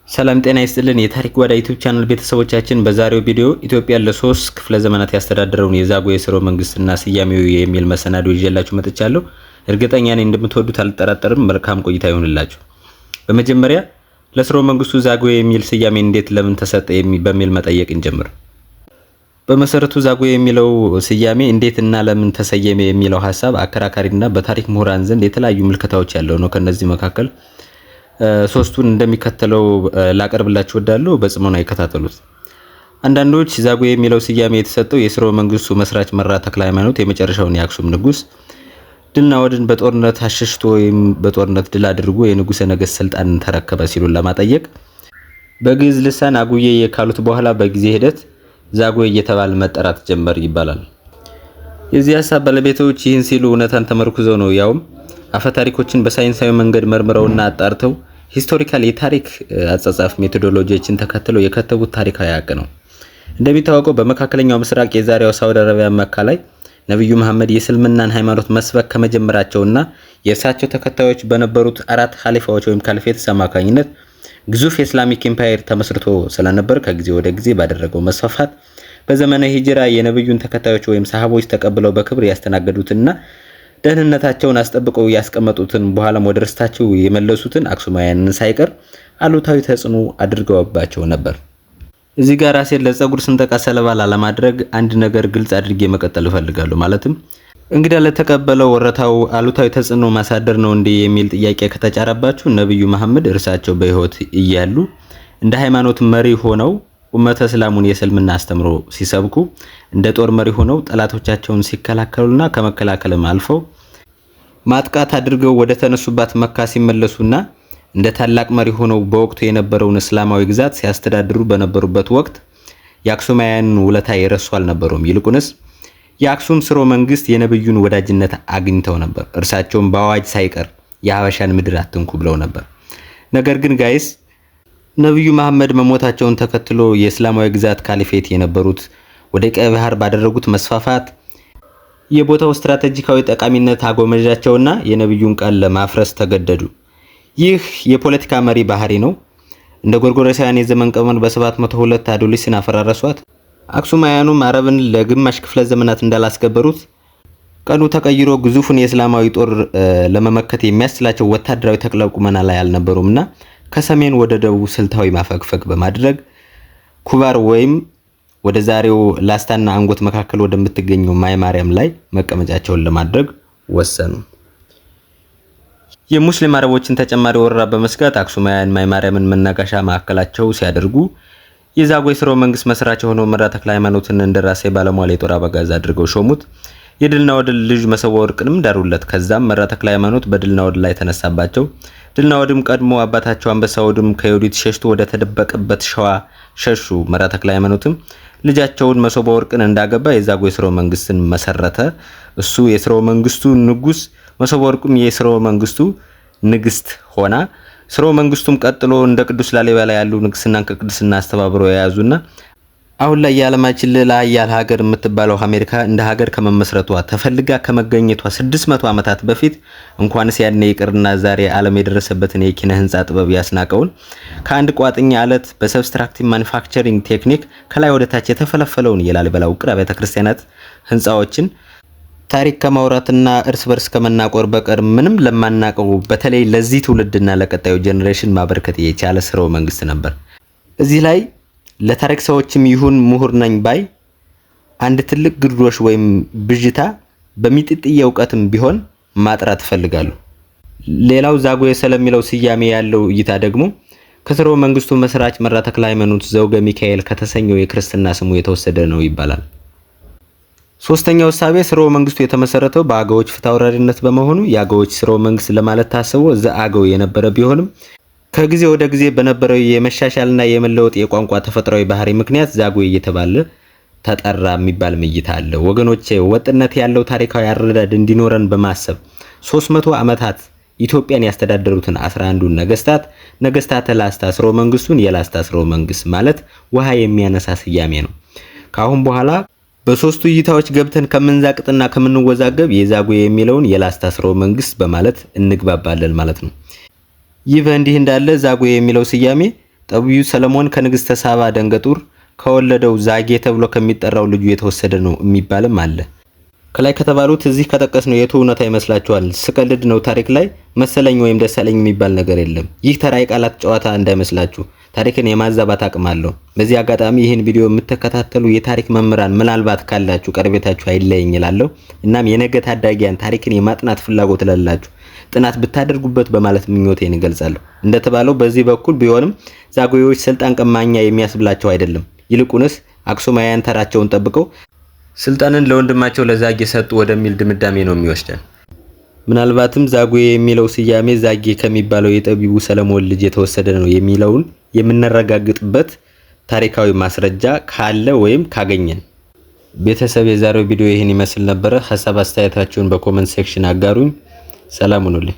ሰላም ጤና ይስጥልን። የታሪክ ጓዳ YouTube channel ቤተሰቦቻችን፣ በዛሬው ቪዲዮ ኢትዮጵያን ለ3 ክፍለ ዘመናት ያስተዳደረውን የዛጉዌ ስርወ መንግስትና ስያሜው የሚል መሰናዶ ይዤላችሁ መጥቻለሁ። እርግጠኛ ነኝ እንደምትወዱት አልጠራጠርም። መልካም ቆይታ ይሁንላችሁ። በመጀመሪያ ለስርወ መንግስቱ ዛጉዌ የሚል ስያሜ እንዴት፣ ለምን ተሰጠ በሚል መጠየቅ እንጀምር። በመሰረቱ ዛጉዌ የሚለው ስያሜ እንዴት እና ለምን ተሰየመ የሚለው ሀሳብ አከራካሪና በታሪክ ምሁራን ዘንድ የተለያዩ ምልከታዎች ያለው ነው። ከነዚህ መካከል ሶስቱን እንደሚከተለው ላቀርብላችሁ እወዳለሁ። በጽሞና ይከታተሉት። አንዳንዶች ዛጉዌ የሚለው ስያሜ የተሰጠው የስርወ መንግስቱ መስራች መራ ተክለ ሃይማኖት የመጨረሻውን የአክሱም ንጉስ ድልናወድን በጦርነት አሸሽቶ ወይም በጦርነት ድል አድርጎ የንጉሰ ነገስት ስልጣንን ተረከበ ሲሉ ለማጠየቅ በግዕዝ ልሳን አጉዬ ካሉት በኋላ በጊዜ ሂደት ዛጉዌ እየተባለ መጠራት ጀመር ይባላል። የዚህ ሀሳብ ባለቤቶች ይህን ሲሉ እውነታን ተመርኩዘው ነው። ያውም አፈታሪኮችን በሳይንሳዊ መንገድ መርምረውና አጣርተው historical የታሪክ አጻጻፍ methodology ዎችን ተከትለው የከተቡት ታሪካዊ ሀቅ ነው። እንደሚታወቀው በመካከለኛው ምስራቅ የዛሬው ሳውዲ አረቢያ መካ ላይ ነብዩ መሐመድ የእስልምናን ሃይማኖት መስበክ ከመጀመራቸውና የእርሳቸው ተከታዮች በነበሩት አራት ኻሊፋዎች ወይም caliphates አማካኝነት ግዙፍ የ Islamic empire ተመስርቶ ስለነበር ከጊዜ ወደ ጊዜ ባደረገው መስፋፋት በዘመነ ሂጅራ የነብዩን ተከታዮች ወይም ሰሃቦች ተቀብለው በክብር ያስተናገዱትና ደህንነታቸውን አስጠብቀው ያስቀመጡትን፣ በኋላም ወደ ርስታቸው የመለሱትን አክሱማውያንን ሳይቀር አሉታዊ ተጽዕኖ አድርገውባቸው ነበር። እዚህ ጋር ራሴን ለፀጉር ስንጠቃ ሰለባ ላለማድረግ አንድ ነገር ግልጽ አድርጌ መቀጠል እፈልጋለሁ። ማለትም እንግዳ ለተቀበለው ወረታው አሉታዊ ተጽዕኖ ማሳደር ነው እንዴ የሚል ጥያቄ ከተጫረባችሁ፣ ነብዩ መሐመድ እርሳቸው በህይወት እያሉ እንደ ሃይማኖት መሪ ሆነው ኡመተ እስላሙን የእስልምና አስተምሮ ሲሰብኩ፣ እንደ ጦር መሪ ሆነው ጠላቶቻቸውን ሲከላከሉና ከመከላከልም አልፈው ማጥቃት አድርገው ወደ ተነሱባት መካ ሲመለሱና እንደ ታላቅ መሪ ሆነው በወቅቱ የነበረውን እስላማዊ ግዛት ሲያስተዳድሩ በነበሩበት ወቅት የአክሱማውያንን ውለታ የረሱ አልነበሩም። ይልቁንስ የአክሱም ስርወ መንግስት የነብዩን ወዳጅነት አግኝተው ነበር። እርሳቸውም በአዋጅ ሳይቀር የሀበሻን ምድር አትንኩ ብለው ነበር። ነገር ግን guys፣ ነብዩ መሐመድ መሞታቸውን ተከትሎ የእስላማዊ ግዛት caliphate የነበሩት ወደ ቀይ ባህር ባደረጉት መስፋፋት የቦታው ስትራቴጂካዊ ጠቃሚነት አጎመዣቸውና የነብዩን ቃል ለማፍረስ ተገደዱ። ይህ የፖለቲካ መሪ ባህሪ ነው። እንደ ጎርጎሮሳውያን የዘመን ቀመር በ702 አዱሊስን አፈራረሷት። አክሱማውያኑም አረብን ለግማሽ ክፍለ ዘመናት እንዳላስገበሩት ቀኑ ተቀይሮ ግዙፉን የእስላማዊ ጦር ለመመከት የሚያስችላቸው ወታደራዊ ተክለ ቁመና ላይ አልነበሩምና ከሰሜን ወደ ደቡብ ስልታዊ ማፈግፈግ በማድረግ ኩባር ወይም ወደ ዛሬው ላስታና አንጎት መካከል ወደምትገኘው ማይ ማርያም ላይ መቀመጫቸውን ለማድረግ ወሰኑ። የሙስሊም አረቦችን ተጨማሪ ወረራ በመስጋት አክሱማውያን ማይ ማርያምን መናገሻ ማዕከላቸው ሲያደርጉ የዛጉዌ ስርወ መንግስት መስራች የሆነው መራ ተክለ ሃይማኖትን እንደራሴ፣ ባለሟል፣ የጦር አበጋዝ አድርገው ሾሙት። የድልናወድ ልጅ መሰወ ወርቅንም ዳሩለት። ከዛም መራ ተክለ ሃይማኖት በድልናወድ ላይ ተነሳባቸው። ድልናወድም ቀድሞ አባታቸው አንበሳወድም ከዮዲት ሸሽቶ ወደ ተደበቀበት ሸዋ ሸሹ። መራ ተክለ ሃይማኖትም ልጃቸውን መሶበ ወርቅን እንዳገባ የዛጉዌ ስርወ መንግስትን መሰረተ። እሱ የስርወ መንግስቱ ንጉስ፣ መሶበ ወርቁም የስርወ መንግስቱ ንግስት ሆና ስርወ መንግስቱም ቀጥሎ እንደ ቅዱስ ላሊበላ ያሉ ንግስናን ከቅድስና አስተባብረው የያዙና አሁን ላይ የዓለማችን ልዕለ ኃያል ሀገር የምትባለው አሜሪካ እንደ ሀገር ከመመስረቷ፣ ተፈልጋ ከመገኘቷ 600 ዓመታት በፊት እንኳንስ ያኔ ይቅርና ዛሬ ዓለም የደረሰበትን የኪነ ህንፃ ጥበብ ያስናቀውን፣ ከአንድ ቋጥኝ አለት በ subtractive manufacturing technique ከላይ ወደ ታች የተፈለፈለውን የላሊበላ ውቅር አብያተ ክርስቲያናት ህንፃዎችን ታሪክ ከማውራትና እርስ በርስ ከመናቆር በቀር ምንም ለማናቀው በተለይ ለዚህ ትውልድና ለቀጣዩ generation ማበርከት የቻለ ስርወ መንግስት ነበር። እዚህ ላይ ለታሪክ ሰዎችም ይሁን ምሁር ነኝ ባይ አንድ ትልቅ ግርዶሽ ወይም ብዥታ በሚጥጥዬ እውቀትም ቢሆን ማጥራት እፈልጋለሁ። ሌላው ዛጉዌ ስለሚለው ስያሜ ያለው እይታ ደግሞ ከስርወ መንግስቱ መስራች መራ ተክለ ሃይማኖት ዘውገ ሚካኤል ከተሰኘው የክርስትና ስሙ የተወሰደ ነው ይባላል። ሶስተኛው እሳቤ ስርወ መንግስቱ የተመሰረተው በአገዎች ፊታውራሪነት በመሆኑ የአገዎች ስርወ መንግስት ለማለት ታስቦ ዘአገው የነበረ ቢሆንም ከጊዜ ወደ ጊዜ በነበረው የመሻሻልና የመለወጥ የቋንቋ ተፈጥሯዊ ባህሪ ምክንያት ዛጉዌ እየተባለ ተጠራ የሚባል እይታ አለ። ወገኖቼ፣ ወጥነት ያለው ታሪካዊ አረዳድ እንዲኖረን በማሰብ 300 ዓመታት ኢትዮጵያን ያስተዳደሩትን 11ዱን ነገስታት፣ ነገስታተ ላስታ ስርወ መንግስቱን የላስታ ስርወ መንግስት ማለት ውሃ የሚያነሳ ስያሜ ነው። ከአሁን በኋላ በሶስቱ እይታዎች ገብተን ከምንዛቅጥና ከምንወዛገብ የዛጉዌ የሚለውን የላስታ ስርወ መንግስት በማለት እንግባባለን ማለት ነው። ይህ በእንዲህ እንዳለ ዛጉዌ የሚለው ስያሜ ጠቢቡ ሰለሞን ከንግስተ ሳባ ደንገጡር ከወለደው ዛጌ ተብሎ ከሚጠራው ልጁ የተወሰደ ነው የሚባልም አለ። ከላይ ከተባሉት እዚህ ከጠቀስነው የቱ እውነታ ይመስላችኋል? ስቀልድ ነው። ታሪክ ላይ መሰለኝ ወይም ደሳለኝ የሚባል ነገር የለም። ይህ ተራ የቃላት ጨዋታ እንዳይመስላችሁ፣ ታሪክን የማዛባት አቅም አለው። በዚህ አጋጣሚ ይህን ቪዲዮ የምትከታተሉ የታሪክ መምህራን ምናልባት ካላችሁ ቀረቤታችሁ አይለየኝ እላለሁ። እናም የነገ ታዳጊያን ታሪክን የማጥናት ፍላጎት ላላችሁ ጥናት ብታደርጉበት በማለት ምኞቴን እገልጻለሁ። እንደተባለው በዚህ በኩል ቢሆንም ዛጉዌዎች ስልጣን ቀማኛ የሚያስብላቸው አይደለም። ይልቁንስ አክሱማውያን ተራቸውን ጠብቀው ስልጣንን ለወንድማቸው ለዛጌ ሰጡ ወደሚል ድምዳሜ ነው የሚወስደን። ምናልባትም ዛጉዌ የሚለው ስያሜ ዛጌ ከሚባለው የጠቢቡ ሰለሞን ልጅ የተወሰደ ነው የሚለውን የምናረጋግጥበት ታሪካዊ ማስረጃ ካለ ወይም ካገኘን። ቤተሰብ፣ የዛሬው ቪዲዮ ይህን ይመስል ነበረ። ሀሳብ አስተያየታችሁን በ comment section አጋሩኝ። ሰላም ሁኑልኝ።